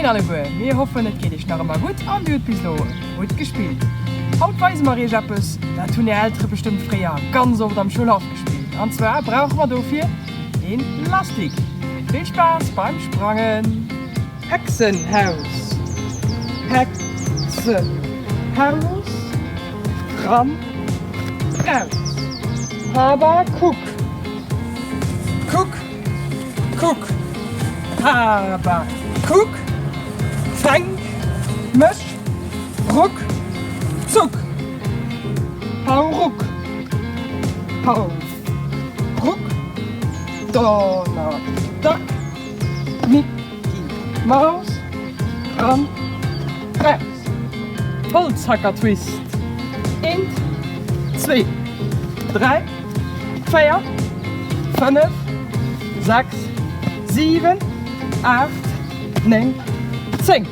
Moien alleguer, mir hoffen et geet iech nach ëmmer gutt an dir hutt bis elo gutt gespillt. Haut weise mer iech eppes, dat hunn är Eltere bestëmmt fréier ganz oft am Schoulhaff gespillt. An zwar brauche mer dofir een Lastik. Vill Spaass beim Sprangen! Hexenhaus, Hexenhaus, ran, raus. Habakuk, Kuck, Kuck, Habakuk, fänk mech ruck zuck. Hau ruck, hau ruck, Donald Duck, Micky Maus, ran, raus. Holzhacker-Twist, Eent, zwee, dräi, 4, 5, 6, 7, 8, 9, 10.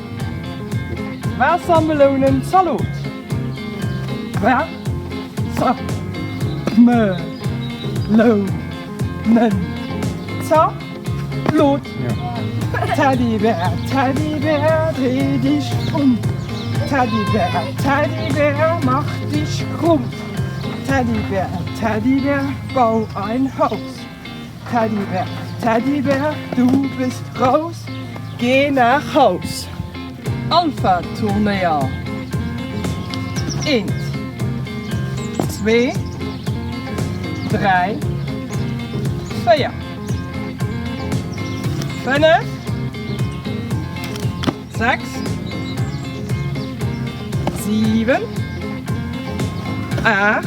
Waassermelounenzalot. Waassermelounenzalot. Teddybär, Teddybär, dreh dich um. Teddybär, Teddybär, mach dich krumm. Teddybär, Teddybär, bau ein Haus. Teddybär, Teddybär, du bist raus, geh nach Haus. Alpha-Turnéier, Eent, zwee, dräi, véier, fënnef, 6, 7, 8,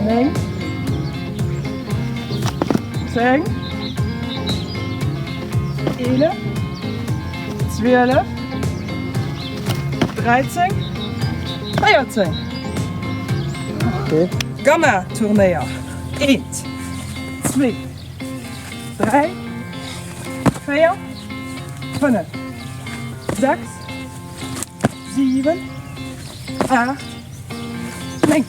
9, 10, 11, 12, 13, 14. Gamma-Turnéier, 1, 2, 3, 4, 5, 6, 7, 8, 9.